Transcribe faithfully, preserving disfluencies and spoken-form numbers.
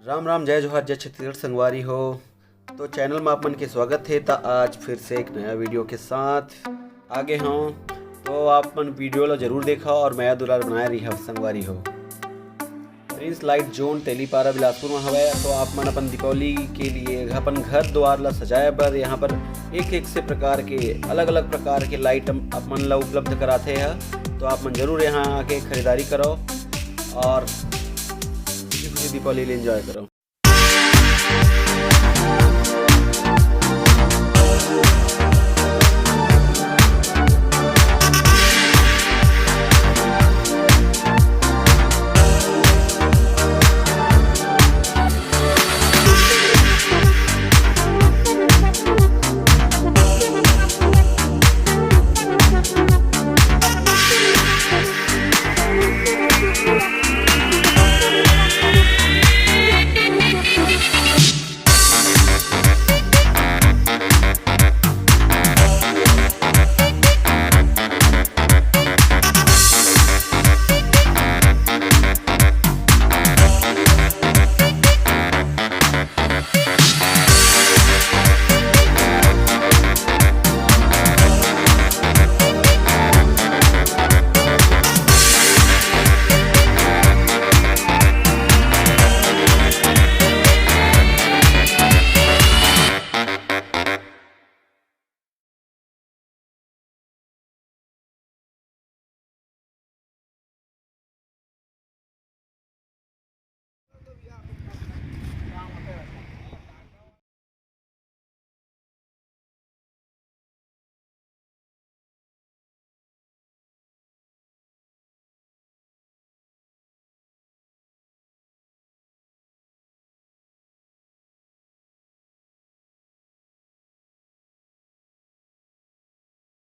राम राम, जय जोहार, जय छत्तीसगढ़ संगवारी हो। तो चैनल में आप मन के स्वागत हे। त आज फिर से एक नया वीडियो के साथ आगे हूँ। तो आप मन वीडियो ला जरूर देखा और मया दुलार बनाए रही संगवारी हो। प्रिंस लाइट जोन तेलीपारा बिलासपुर में हवय। तो आप मन अपन दीपावली के लिए अपन घर द्वार ला सजाए बर यहाँ पर एक एक से प्रकार के, अलग अलग प्रकार के लाइट आप मन ला उपलब्ध कराते हैं। तो आप मन जरूर यहाँ आके खरीदारी करो और खुशी खुशी दीपावली एंजॉय करो।